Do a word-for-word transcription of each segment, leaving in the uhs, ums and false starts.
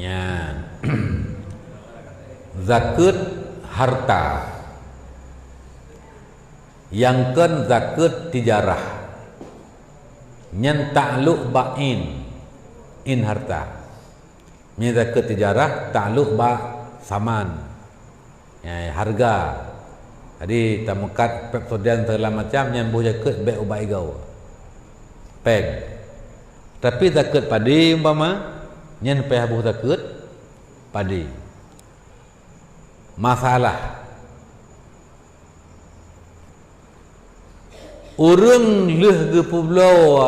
Nyan. Zakeuet harta. Nyang kheun zakeuet tijarah. Nyan taklok bak in, in harta. Meunyoe zakeuet tijarah taklok bak saman, ya, harga. Jadi tameukat Pepsodent segala macam, nyan boh zakeuet bèk ubak igoe. Péng. Tapi zakeuet padé umpama, nyan payah boh zakeuet padé. Masalah. Ureuëng lheueh geupeubloe,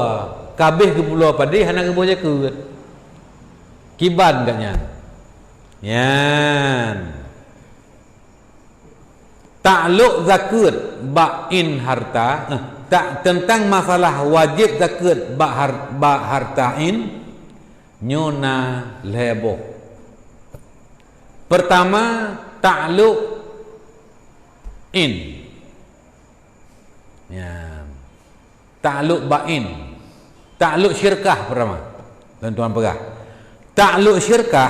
ka abéh geupeubloe padé hana geuboh zakeuet. Kiban gata nyan. Nyan. Taklok zakeuet bak in harta, eh, tak, teuntang masalah wajéb zakeuet bak har-, bak harta in, nyoe na lhèe boh. Peurtama, taklok in. Nyan. Taklok bak in. Taklok syirkah peurtama. Lôn tuan peugah. Taklok syirkah,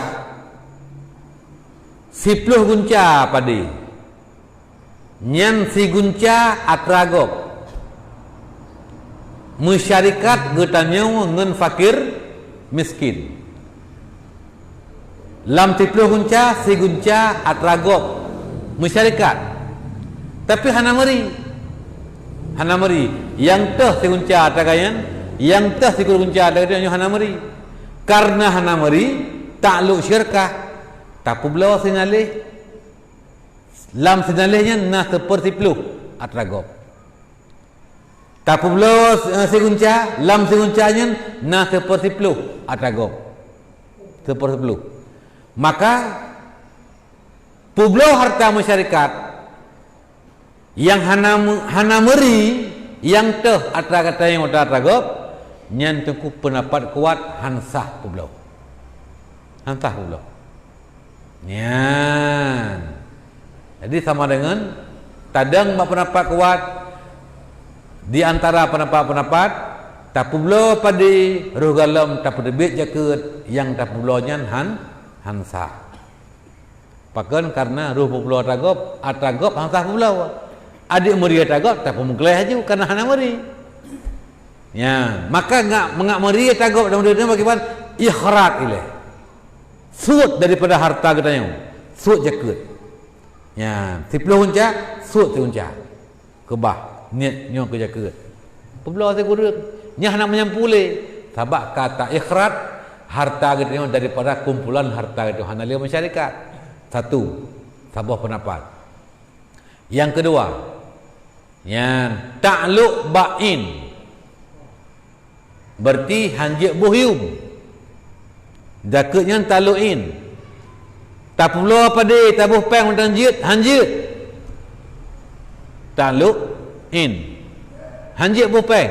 siploh gunca padé. Nyan sigunca atra gob. Meusyarikat geutanyoe ngon fakir miskin. Lam siploh gunca, sigunca atra gob meusyarikat. Tapi hana meuri. Hana meuri. Nyang teuh sigunca atra geuh nyan, nyang teuh sikureueng gunca atra geuh nyan hana meuri. Kareuna hana meuri, taklok syirkah, tapeubloe sinaleh. Lam sinaleh nyan na seupeursiplôh atra gob. Tapeubloe, eh, sigunca, lam sigunca nyan na seupeursiplôh atra gob. Seupeursiplôh. Maka, peubloe harta meusyarikat nyang hana me-, hana meuri, nyang teuh atra gata nyang atra gob, nyan teungku peundapat kuat han sah peubloe. Han sah peubloe. Nyan. Jadi sama dengan tadong bak peundapat kuat di antara peundapat-peundapat, tapeubloe padé, roh galom tapeuteubiet jakeuet, nyang tapeubloe nyan han, han sah. Pakon? Kareuna roh peubloe atra gob, atra gob han sah peubloe. Adak meuri atra gob, tapeumeugleh laju, kareuna hana meuri. Nyan, maka ngak, meungak meuri atra gob dan meuri nyan bagaimana? Ikhraj ilèe. Suet daripada harta geutanyoe, suet jakeuet. Nyan, siploh gunca, suet sigunca. Keubah, niet nyoe keu jakeuet. Peubloe sikureueng, nyan hana meunyampue lé, sabab ka taikhraj harta geutanyoe daripada kumpulan harta geutanyoe hana lé meusyarikat. Satu, saboh peundapat. Nyang keudua, nyan taklok bak in. Berarti han jeuet boh yum. Jakeuet nyan taklok in. Tapeubloe padé, taboh péng mantong jeuet, han jeuet. Taklok in. Han jeuet boh péng.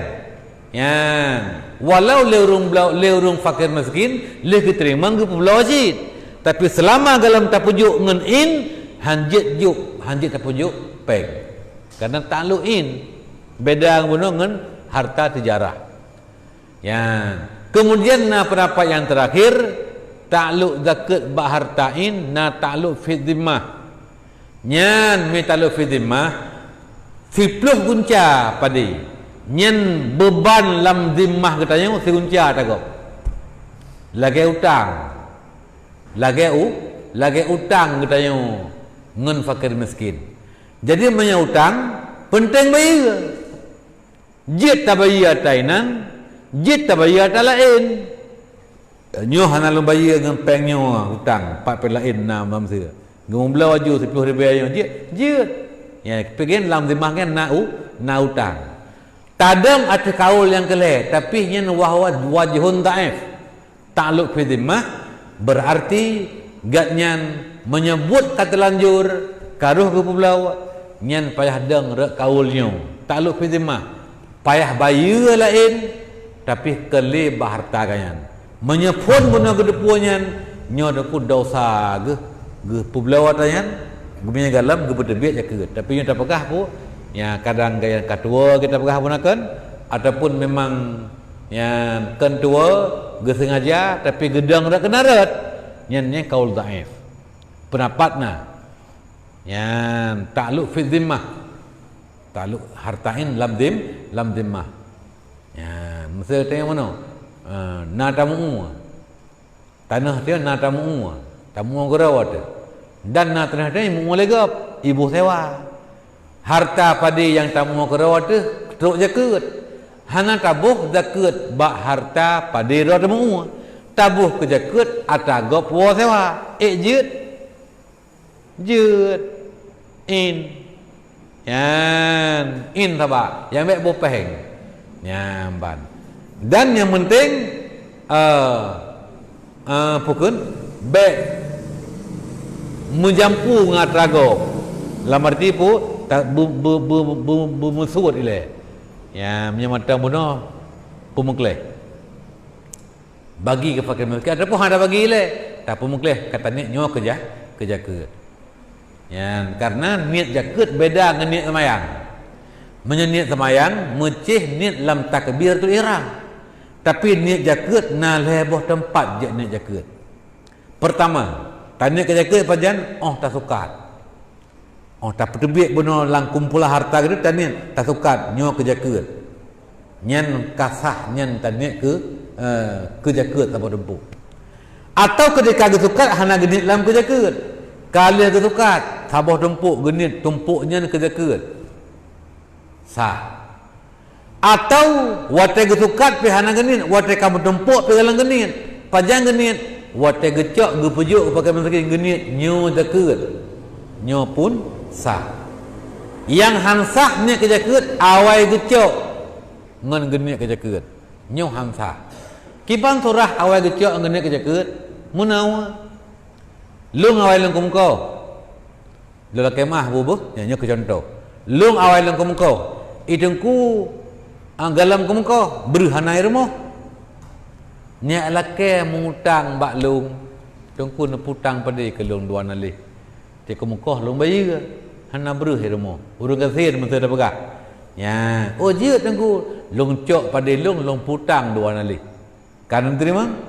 Nyan, walau lé ureuëng blo-, lé ureuëng fakir miskin, lheueh geuteurimong geupeubloe cit. Tapi seulama galom tapeujok ngon in, han jeuet jok, han jeuet tapeujok péng. Kareuna taklok in, beda bunoe ngon harta tijarah. Nyan. Kemudian na peundapat nyang teurakhir, taklok zakeuet bak harta in na taklok fi zimmah. Nyan, meunyo taklok fi zimmah, siploh gunca padé. Nyan beuban lam zimmah geutanyoe sigunca atra gob. Lagèe utang. Lagèe u-, lagèe utang geutanyoe ngon fakir miskin. Jadi meunyo utang, peunteng bayeue. Jeuet tabayeue atra inan, jeuet tabayeue atra laén. Nyoe hana lôn bayeue ngon péng nyoe utang, pat péng laén na lam sigoe. Geumeubloe laju siploh ribèe nyoe, jeuet, jeuet. Nyan, peugen lam zimmah nyan na u-, na utang. Tadong ateueh kaul nyang keu lhèe, tapi nyan wahwa wajhun dhaif. Taklok fi zimmah beurarti gobnyan meunyoe buet ka teulanjur, ka roh geupeubloe, nyan payah dong rot kaul nyoe. Taklok fi zimmah, payah bayeue laén, tapi keu lé bak harta geuh nyan. Meunyoe phon bunoe geuteupeue nyan, nyoe teungku desya geuh, geupeubloe atra nyan, geumeunyoe galom geupeuteubiet jakeuet. Tapi nyoe tapeugah peue, nyan kadang gaya ka tuwoe geuh tapeugah bunoe kon, ataupun memang Nyan kon tuwoe geusengaja, tapi geudong rot keunan rot. Nyan, nyan kaul dhaif. Peundapat na. Nyan takluk fi zimmah. Takluk harta in lam zim-, lam zimmah. Nyan, miseu teuh meunoe, eh, na tamu'ue. Tanoh teuh na tamu'ue, tamu'ue keudroe teuh. Dan na tanoh teuh mu'ue lé gob, iboh sewa. Harta padé nyang tamu'ue keudroe teuh trok jakeuet. Hana taboh jakeuet bak harta padé droe tamu'ue. Taboh keu jakeuet ata gob woe sewa. Ék jeuet? Jeuet. In. Nyan, in saba. Nyang bék boh péng. Nyan ban. Dan nyang penting, eh, eh, peue kheun, bék meujampu ngon atra gob. Lam arti peue, ta-, bu-, bu-, bu-, bu-, bu-, meusuet ilée. Nyan, meunyoe mantong bunoe, peumeukleh. Bagi keu fakir miskin, ataupun hana bagi ilée, tapeumeukleh ka taniet nyoe keu ja-, keu jakeuet. Nyan, karena niet jakeuet beda ngon niet seumayang. Meunyoe niet seumayang, meucéh niet lam takbiratul ihram. Tapi niet jakeuet na lhée boh teumpat jeuet niet jakeuet. Peurtama, taniet keu jakeuet pajan, óh tasukat. Óh tapeuteubiet bunoe lam kumpulan harta geuh taniet tasukat nyoe keu jakeuet. Nyan ka sah nyan taniet keu, eh, keu jakeuet saboh tumpôk. Atau keutika geusukat hana geuniet lam keu jakeuet. Ka lheueh geusukat saboh tumpôk geuniet tumpôk nyan keu jakeuet. Sah. Atau watée geusukat pih hana geuniet, watée ka meutumpôk pih galeng geuniet. Pajan geuniet? Watée geucok geupeujok keu fakir miskin geuniet nyoe zakeuet. Nyoe pun sah. Nyang han sah niet keu zakeuet awai geucok ngon geuniet keu zakeuet. Nyoe han sah. Kiban surah awai geucok ngon geuniet keu zakeuet? Meunoe. Lôn awai lôn keumeukoh. Lôn lakée meu'ah bubeh, nyan nyoe keu cuntoh. Lôn awai lôn keumeukoh. I teungku, ah, galom keumeukoh, breueh hana i rumoh. Nyak lakée meungutang bak lôn. Teungku neuputang padé keu lôn dua naleh. Teuk keumeukoh lôn bayeue, hana breueh i rumoh. Ureuëng gasien meusti tapeugah. Nyan, oh jeuet teungku, lôn cok padé lôn, lôn putang dua naleh. Ka neuteurimong?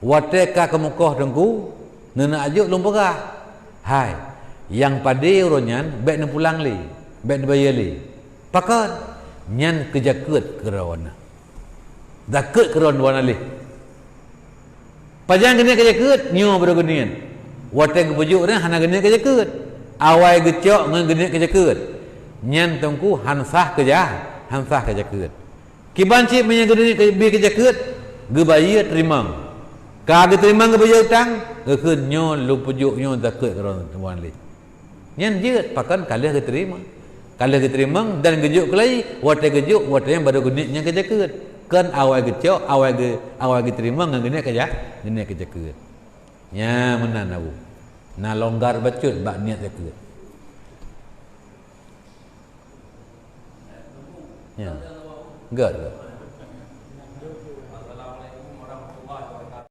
Watée ka keumeukoh teungku, neuneuk jok lôn peugah, "Hai, nyang padé uroe nyan bék neupulang lé, bék neubayeue lé." Pakon? Nyan keu zakeuet keu droeneuh. Zakeuet keu droeneuh dua naleh. Pajan geuniet keu zakeuet? Nyoe baru geuniet. Watée geupeujok nyan hana geuniet keu zakeuet. Awai geucok ngon geuniet keu zakeuet. Nyan teungku han sah keu ja-, han sah keu zakeuet. Kiban cit meunyoe geuneuk bi keu zakeuet, geubayeue teurimong. Ka geuteurimong geubayeue utang, geukheun nyoe lôn peujok nyoe zakeuet keu droeneuh dua naleh. Nyan jeuet, pakon ka lheueh geuteurimong. Ka lheueh geuteurimong dan geujok keulayi, watée geujok, watée nyan baru geuniet nyan keu zakeuet. Kon awai geucok, awai geu-, awai geuteurimong ngon geuniet keu ja-, geuniet keu zakeuet. Nyan meunan Abu. Na longgar bacut bak niet zakeuet. Ya. Göt, göt.